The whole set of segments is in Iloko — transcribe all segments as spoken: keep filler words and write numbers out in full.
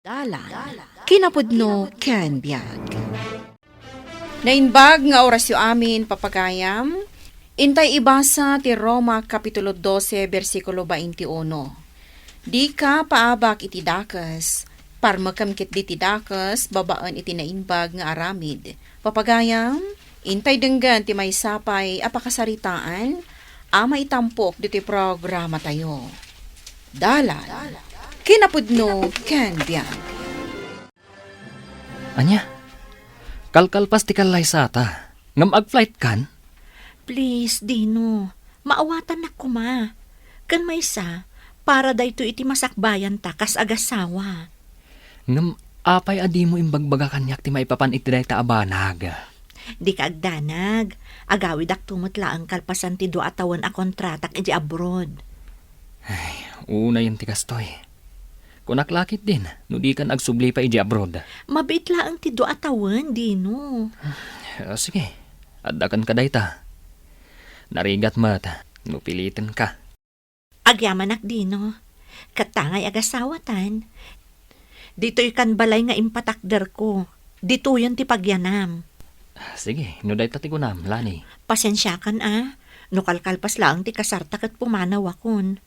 Dalan, kinapudno ken biag. Naimbag nga orasyo amin, papagayam. Intay ibasa ti Roma Kapitulo dose, bersikulo twenty-uno. Dika paabak iti dakes, parmekem ketdi ti dakes babaen iti naimbag nga aramid. Papagayam, intay denggen ti maysa pay a pakasaritaan a maitampok ditoy programatayo. Dalan, kinapudno ken biag. Ania? Kalkalpas ti kallaysata. Ngem ag-flight kan? Please, Dino. Maawatannak koma. Ken maysa, para daytoy iti masakbayanta kas agasawa. Ngem apay a dimo imbagbaga kaniak ti maipapan iti dayta a banag? Dika agdanag. Agawidakto met laeng kalpasan ti dua a tawen a kontratak idiay abroad. Ay, unayen ti kastoy. Kunak la ketdin, no dikan agsubli pay idiay abroad. Mabiit laeng ti dua a tawen, Dino. Ah, sige, addakan ka dayta. Narigat met, no pilitenka. Agyamanak, Dino. Ket ta ngay agasawatan. Ditoy kan balay nga impatakderko. Ditoyen ti pagyanam. Sige, no dayta ti kunam, Lani. Pasensiakan a, no kalkalpas laeng ti kasarta ket pumanawakon.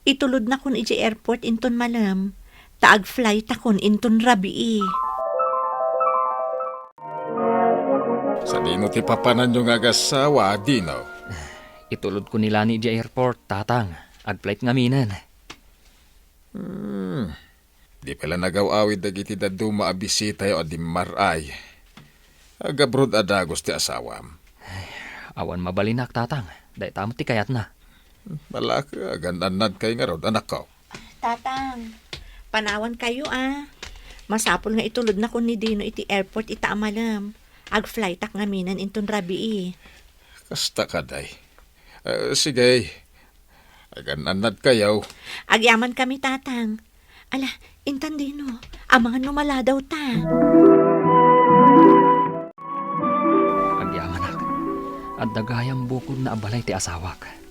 Itulodnakon idiay airport inton malem, ta ag-flightakon inton rabii. Sadino ti papananyo nga agasawa, Dino? Itulodko ni Lani idiay airport, Tatang. Ag-flight ngaminen. Hmm. Di pay la nagaw-awid dagiti dadduma a bisitayo a dimmar-ay. Agabroad a dagus ti asawam. Ay, awan mabalinak, Tatang. Dayta met ti kayatna. Balak, agan-annadkayo ngarud, anakko. Tatang, panawankayo a. Masapul nga itulodnakon ni Dino iti airport ita a malem. Ag-flightak ngaminen inton rabii. Kasta kadi. Eh, sige. Agan-annadkayo. Agyamankami, Tatang. Ala, intan Dino. Amangan no maladawta. Agyamanak. Adda gayam bukodna a balay ti asawak.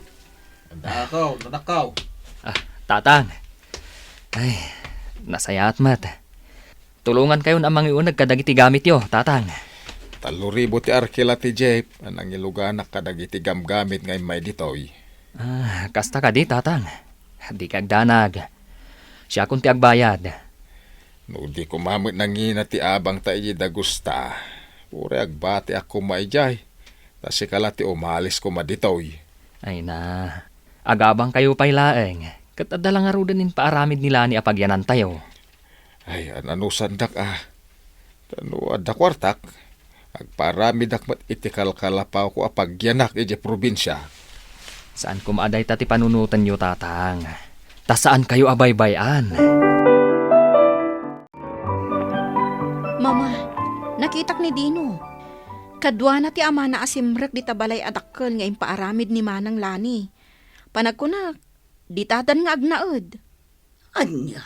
Adda ako, nanakaw. Ah, Tatang. Ay, nasayaat met. Tulongankayon a mangiuneg kadagiti gamityo, Tatang. Tallo ribu ti arkila ti jeep a nangiluganak kadagiti gamgamit nga immay ditoy. Ah, kasta kadi, Tatang? Dika agdanag. Siakon ti agbayad. No di koma met nangina ti abangta iti dagusta, uray agbatiak koma idiay, ta sika la ti umalis koma ditoy. Ay na, agabangkayo pay laeng, ket adda la ngaruden impaaramid ni Lani a pagyanantayo. Ay, an-anusandak a. Ta no adda kuartak, agpaaramidak met iti kalkalapawko a pagyanak idiay probinsia. Saan koma a dayta ti panunotenyo, Tatang. Ta saankayo a baybay-an. Mama, nakitak ni Dino. Kaduana ti amana a simrek dita balay a dakkel nga impaaramid ni Manang Lani. Panagkunak, ditadan nga agnaed. Ania?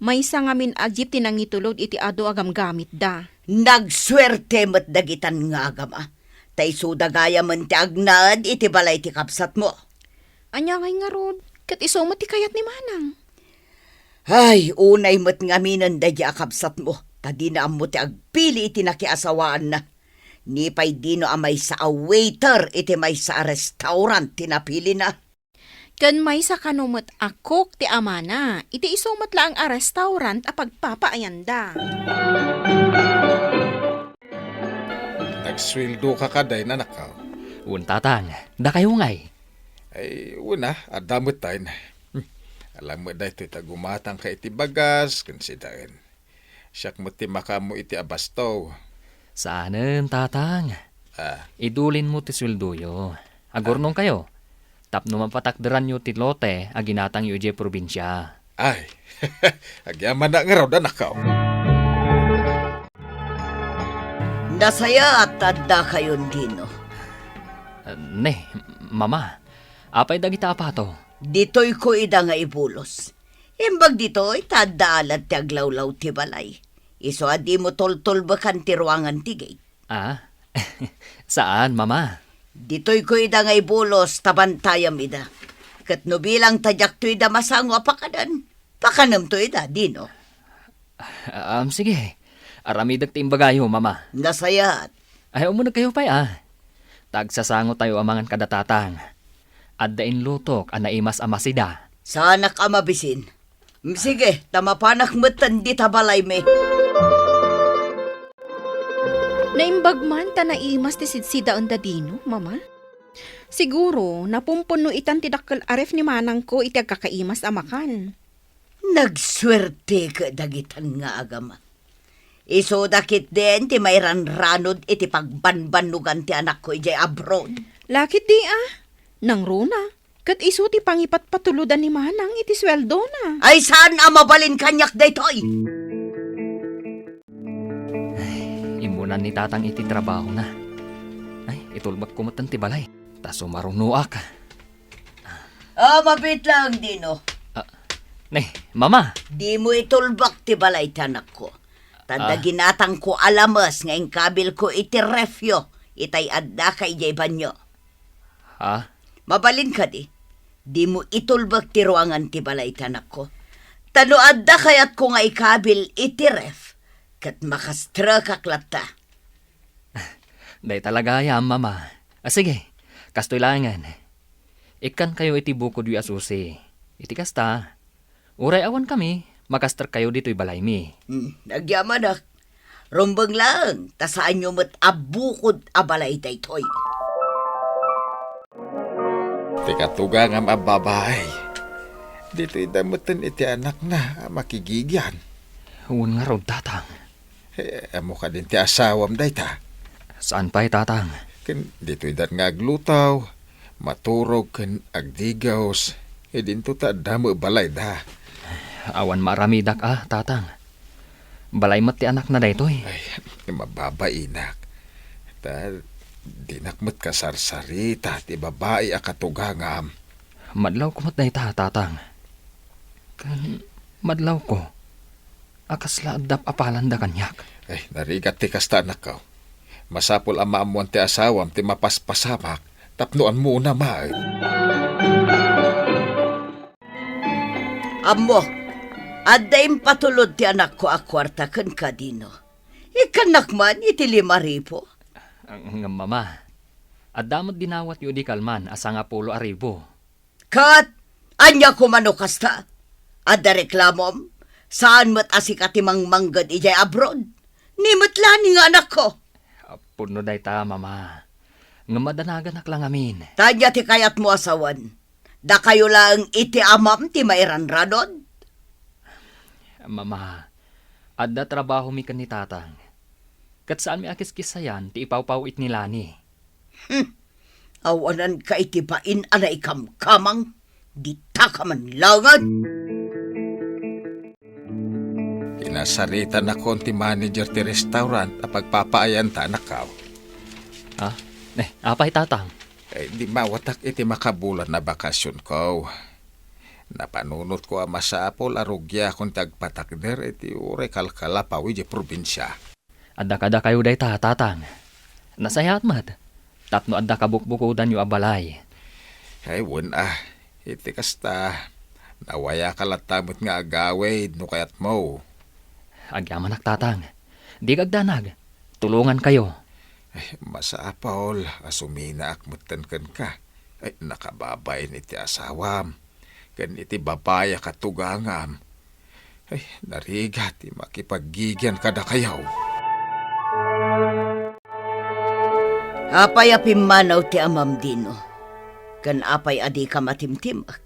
Maysa ngamin a jeep ti nangitulod iti adu a gamgamitda. Nagsuerte met dagitan nga agama. Ta isuda gayamen ti agnaed iti balay ti kabsatmo. Ania ngay ngarud? Ket isu met ti kayat ni Manang. Ay, unay met ngaminen daydi a kabsatmo, ta dina ammo ti agpili iti nakiasawaanna. Ni pay Dino a maysa a waiter iti maysa a restaurant ti napilina. Ken maysa kano met a cook ti amana iti isu met laeng a restaurant a pagpapaayanda. Nagsueldo ka kadi, nanakaw? Wen, Tatang. Dakayo ngay? Ay, wen a, adda met tayen. Alam met daytoy ta gumatangka iti bagas ken sidaen. Siak met ti makaammo iti abasto. Saanen, Tatang. Ah. Idulinmo ti sueldoyo. Agurnongkayo. Tapno mapatakderanyo ti lote a ginatangyo idiay probinsia. Ay, agyamanak ngarud, anakko. Nasayaat ta addakayon, Dino. Ah, ne, Mama, apay dagita a pato? Ditoyko ida nga ibulos. Imbag ditoy, ta adda alat ti aglawlaw ti balay. Isu a dimo tultulbekan ti ruangan ti gate. Ah? Saan, Mama. Ditoyko ida nga ibulos ta bantayam ida. Ket no bilang ta diakto ida masango a pakanen, pakanemto ida, Dino. Um, sige. Aramidek ti imbagayo, Mama. Nasayaat. Ay, umunegkayo pay, a. Ta agsasangotayo a mangan kada Tatang. Adda inlutok a naimas a masida. Saanak a mabisin. Mm, sige, ta mapanak metten dita balaymi. Naimbag man ta naimas ti sidsidaenda Dino, Mama. Siguro, napumpon no itan ti dakkel a ref ni manangko iti agkakaimas a makan. Nagsuerte ket dagitan nga agama. Isuda ketdin ti mairanranod iti pagbanbannogan ti anakko idiay abroad. La ketdi a, nangruna, ket isu ti pangipatpatulodan ni Manang iti sueldona. Ay, saan a mabalin kaniak daytoy? Ay, immunan ni Tatang iti trabahona. Ay, itulbekko metten ti balay. Ta sumarunoak. Ah, mabiit lang, Dino. Ah, ne, Mama. Dimo itulbak ti balay ti anakko. Ta adda ginatangko a lames nga inkabilko iti refyo, itay addaka idiay banio. Ha? Mabalin kadi, dimo itulbek ti ruangan ti balay ti anakko. Ta no adda kayatko nga ikabil iti ref, ket makastrekak latta. Dayta la gayam, Mama. Ah, sige, kastoy laengen. Ikkankayo iti bukodyo a susi. Iti kasta, uray awankami, makastrekkayo ditoy balaymi. Hmm, agyamanak. Rumbeng laeng, ta saanyo met a bukod a balay daytoy. Ti katugangam a babai, ditoy da metten iti anakna a makigigian. Wen ngarud, Tatang. Eh, ammo kadin ti asawam dayta? Saan pay, Tatang. Ken ditoy dan nga agluto, maturog ken agdigaws, idinto ta adda met balayda. Awan maaramidak a, Tatang. Balay met ti anakna daytoy. Ay, mababainak. Ta, dinak met kasarsarita ti babai a katugangam. Madlawko met dayta, Tatang. Ken madlawko a kasla adda apalanda kaniak. Ay, narigat ti kasta, anakko. Masapul a maammoan ti asawam ti mapaspasamak tapno ammona met. Ammok, adda impatulod ti anakko a kuarta kenka, Dino. Ikkannak man iti lima ribu. Ngem, Mama, adda met dinawatyo idi kalman a sangapulo a ribu. Ket ania koma no kasta? Adda reklamom? Saan met a sika ti mangmangged idiay abroad? Ni met Lani nga anakko. Pudno dayta, Mama. Ngem madanaganak la ngamin. Ta ania ti kayatmo a sawen? Dakayo laeng iti amam ti mairanranod? Mama, adda trabahomi ken ni Tatang. Ket saanmi a kiskissayan ti ipawpaw-it ni Lani. Hmm. Awananka iti bain a naikamkamang, ditaka man laengen. Kinasaritanakon ti manager ti restaurant a pagpapaayanta, anakko. Ah? Eh, apay, Tatang? Eh, dimmawatak iti makabulan a bakasionko. Napanunotko a masapul a rugiakon ti agpatakder iti uray kalkalapaw idiay probinsia. Adda kadakayo dayta, Tatang. Nasayaat met, tapno adda kabukbukodanyo a balay. Ay, wen a. Iti kasta, nawayaka latta met nga agawid no kayatmo. Agyamanak, Tatang. Dika agdanag. Tulongankayo. Ay, masapul a suminaak metten kenka. Ay, nakababain iti asawam ken iti babai a katugangam. Ay, narigat ti makipaggigian kadakayo. Apay a pimmanaw ti amam, Dino? Ken apay a dika matimtimek?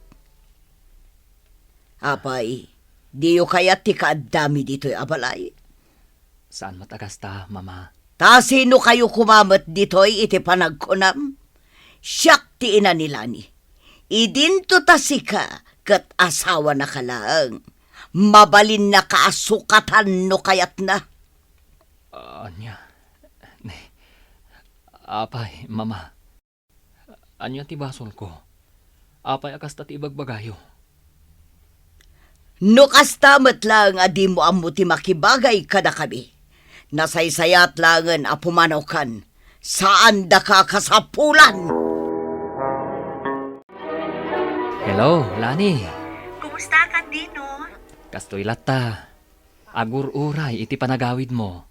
Apay, diyo kayat ti kaaddami ditoy a balay? Saan met a kasta, Mama. Ta sinokayo koma met ditoy iti panagkunam? Siak ti ina ni Lani. Idinto ta sika ket asawanaka laeng. Mabalinnaka a sukatan no kayatna. Ania? Apay, Mama. Ania ti basolko? Apay a kasta ti ibagbagayo? No kasta met laeng a dimo ammo ti makibagay kadakami, nasaysayaat laengen a pumanawkan, saandaka a kasapulan. Hello, Lani. Kumusta ka, Dino? Kastoy latta. Agur-uray iti panagawidmo.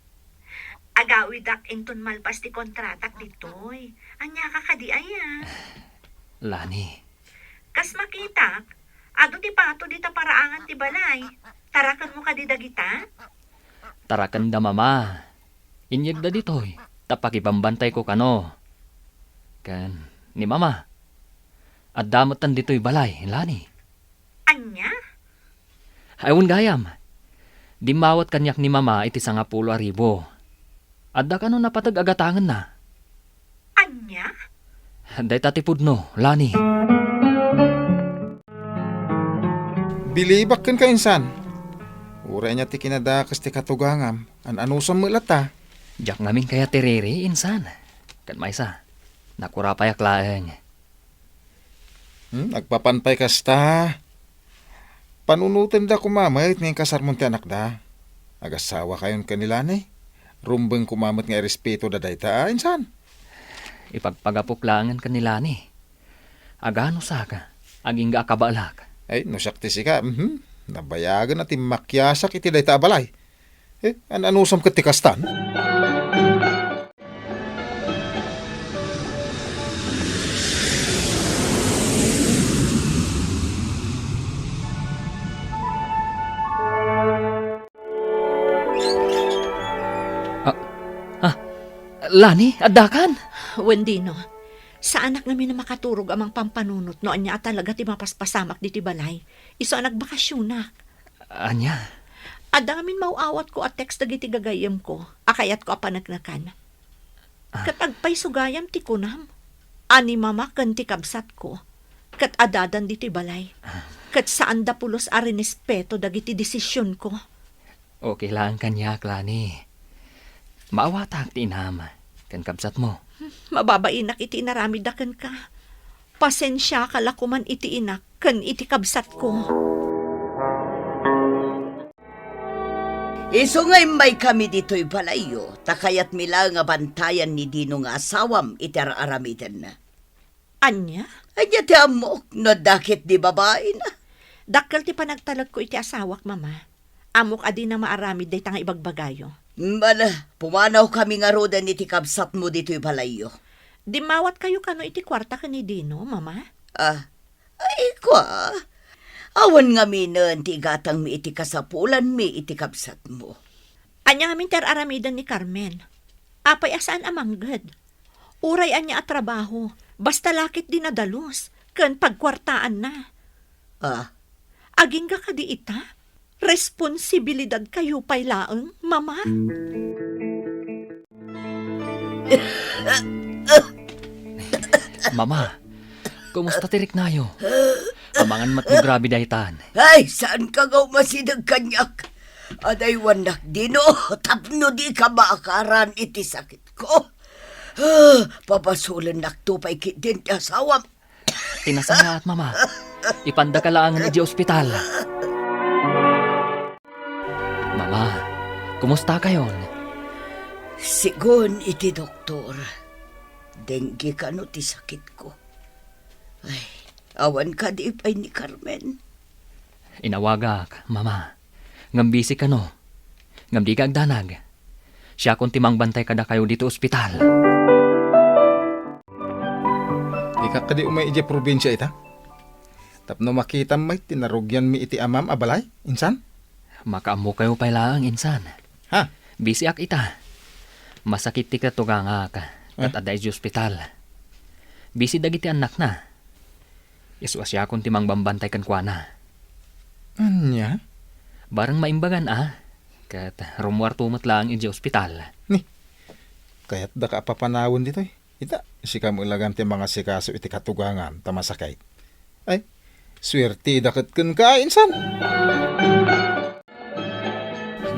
Agawidak inton malpas ti kontratak ditoy. Ania ka kadi aya? Lani. Kas makitak, adu ti pato dita paraangan ti balay. Tarakenmo kadi dagita? Tarakenda, Mama. Inyegda ditoy, ta pakibambantayko kano. Ken ni Mama, adda metten ditoy balay, Lani. Ania? Ay, wen gayam. Dimmawat kaniak ni Mama iti sangapulo a ribu. Adda kano napateg a gatangenna? Ania? Dayta ti pudno, Lani. Bilibak kenka, insan. Uray ania ti kinadakes ti katugangam, an-anusam met latta. Diak ngamin kayat ti riri, insan. Ket maysa, nakurapayak laeng. Hmm, agpapan pay kasta. Panunotenda koma met nga inkasarmon ti anakda. Agasawakayon ken ni Lani. Rumbeng koma met nga irespetoda dayta, a, insan. Ipagpagapok laengen ken ni Lani. Aganusak, agingga a kabaelak. Ay, no siak ti sika, mhm. Nabayagen a timmakiasak iti dayta a balay. Eh, an-anusam ket ti kastan? Ah, ah, Lani, addakan? Wen, Dino. Saanak ngamin a makaturog a mangpampanunot no ania a talaga ti mapaspasamak ditoy balay. Isu a nagbakasionak. Ania? Adda ngamin maaw-awatko a text dagiti gagayyemko a kayatko a paneknekan. Ah. Ket agpayso gayam ti kunam a ni Mama ken ti kabsatko ket adadan ditoy balay. Ah. Ket saanda pulos a rinespeto dagiti desisionko. Okay laeng kaniak, Lani. Maawatak ti inam ken kabsatmo. Mababainak iti inaramidda kenka. Pasensiaka la koman iti inak ken iti kabsatko. Isu nga immaykami ditoy balayyo, ta kayatmi laeng a bantayan ni Dino nga asawam iti ar-aramidenna. Ania? Ania ti ammok no adda ketdi babaina? Dakkel ti panagtalekko iti asawak, Mama. Ammok a dina maaramid dayta nga ibagbagayo. Bale, pumanawkami ngaruden iti kabsatmo ditoy balayyo. Dimmawatkayo kano iti kuarta ken ni Dino, Mama? Ah, ay, kua. Awan ngaminen ti igatangmi iti kasapulanmi iti kabsatmo. Ania ngamin ti ar-aramiden ni Carmen? Apay a saan a mangged? Uray ania a trabaho, basta la ketdi nadalus ken pagkuartaanna. Ah. Agingga kadi ita? Responsibilidadkayo pay laeng, Mama? Mama, kumusta ti riknayo? Amangan met no grabe daytan. Ay, saanka nga umasideg kaniak? Adaywannak Dino tapno dika maakaran iti sakitko. Ah, pabasolennakto pay ketdin ti asawam. Ti nasayaat, Mama. Ipandaka laengen idiay ospital. Mama, kumustakayon? Sigun iti doktor, dengue kano ti sakitko. Ay, awan kadi pay ni Carmen? Inawagak, Mama. Ngem busy kano. Ngem dika agdanag. Siakon ti mangbantay kadakayo ditoy ospital. Dika kadi umay idiay probinsia ita? Tapno makitam met ti narugianmi iti amam a balay, insan? Makaammokayo pay laeng, insan. Ha? Busyak ita. Masakit ti katugangak, ket Eh? adda idiay ospital. Busy dagiti annakna. Isu a siakon ti mangbambantay kenkuana. Ania? Bareng maimbagan a, ket rummuarto met laeng idiay ospital. Ni, kayatdaka a papanawen ditoy? Ita, sika met laeng ti mangasikaso iti katugangam ta masakit. Ay, suerteda ket kenka, insan.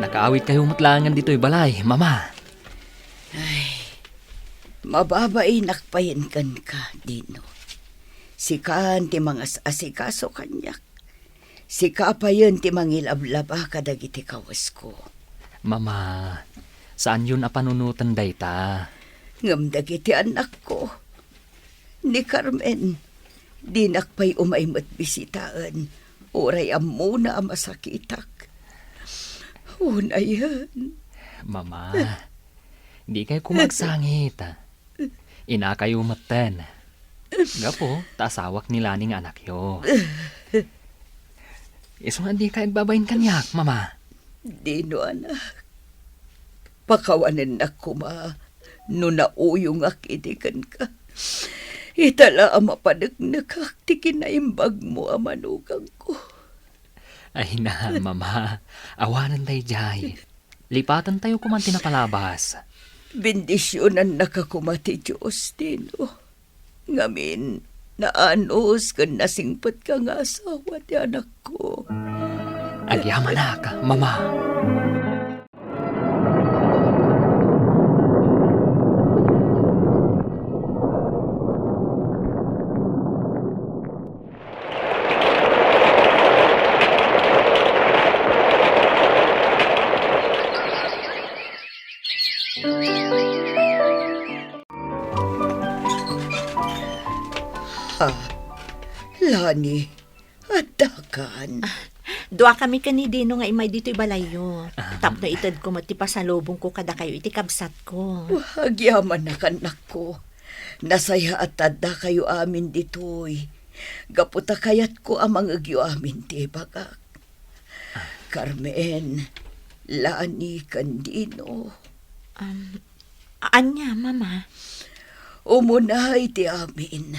Nakaawitkayo met laengen ditoy balay, Mama. Ay, mababainak payen kenka, Dino. Sikan ti mangas-asikaso kaniak. Sika payen ti mangilablaba kadagiti kawesko. Mama, saanyon a panunoten dayta. Ngem dagiti annakko, ni Carmen, dinak pay umay met bisitaen, uray ammona a masakitak. Unayen. Mama, dikay koma agsangit. Inakayo metten. Gapu ta asawak ni Lani nga anakyo. Isu nga dika agbabain kaniak, Mama. Dino, anak. Pakawanennak koma no nauyongak idi kenka. Ita la a mapaneknekak ti kinaimbagmo a manugangko. Ay na, Mama. Awanen daydiay. Lipatentayo koman ti napalabas. Bendisionannaka koma ti Dios, Dino. Ngamin, naanus ken nasingpetka nga asawa ti anakko. Agyamanak, Mama. Ha? Lani, addakan? Ah, dua kami ken ni Dino nga immay ditoy balayyo. Ah. Tapno itedko met ti pasalubongko kadakayo iti kabsatko. Wah, agyamanak, annakko. Nasayaat ta addakayo amin ditoy. Gapu ta kayatko a mangegyo amin ti ibagak. Ah. Carmen, Lani, ken Dino. Um, Ania, Mama? Umuna iti amin,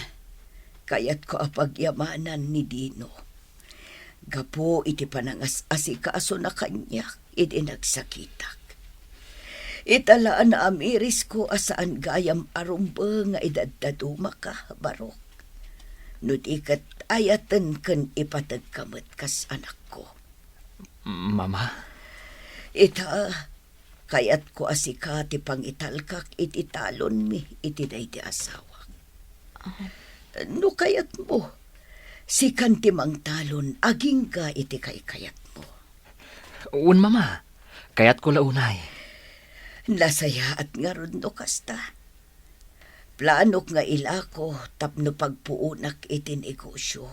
kayatko a pagyamanan ni Dino gapu iti panangas-asikasona kaniak idi nagsakitak. Ita la a naamirisko a saan gayam a rumbeng nga idaddadumaka, barok. No di ket ayaten ken ipategka met kas anakko. Mama? Ita, kayatko a sika ti pangitalkak iti talonmi iti daydi asawak. Ah. No kayatmo, sikan ti mangtalon agingga iti kaykayatmo. Wen, Mama. Kayatko la unay. Nasayaat ngarud no kasta. Planok nga ilako tapno pagpuonak iti negosio.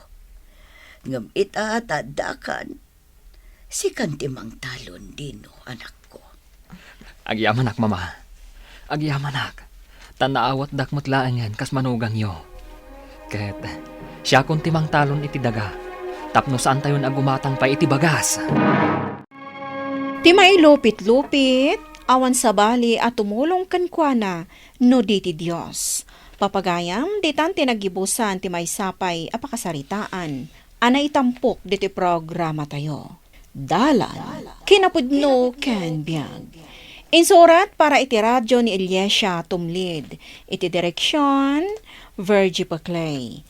Ngem ita ta addakan, sikan ti mangtalon, Dino, anakko. Agyamanak, Mama. Agyamanak. Ta naawatdak met laengen kas manugangyo. Ket siakon ti mangtalon iti daga, tapno saantayon a gumatang pay iti bagas. Ti mailupitlupit, awan sabali a tumulong kenkuana no di ti Dios. Papagayam, ditan ti naggibusan ti maysa pay a pakasaritaan a naitampok ditoy programatayo. Dalan, kinapudno ken biag. Insurat para iti radio ni Eliasia Tumlid. Iti direksion, Virgie Paclay.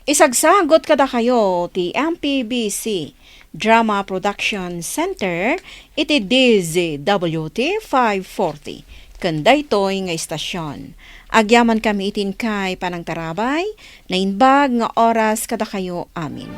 Isagsagot kadakayo ti M P B C Drama Production Center iti D Z W T five forty ken daytoy nga istasion. Agyamankami iti inkay panangtarabay, naimbag nga oras kadakayo amin.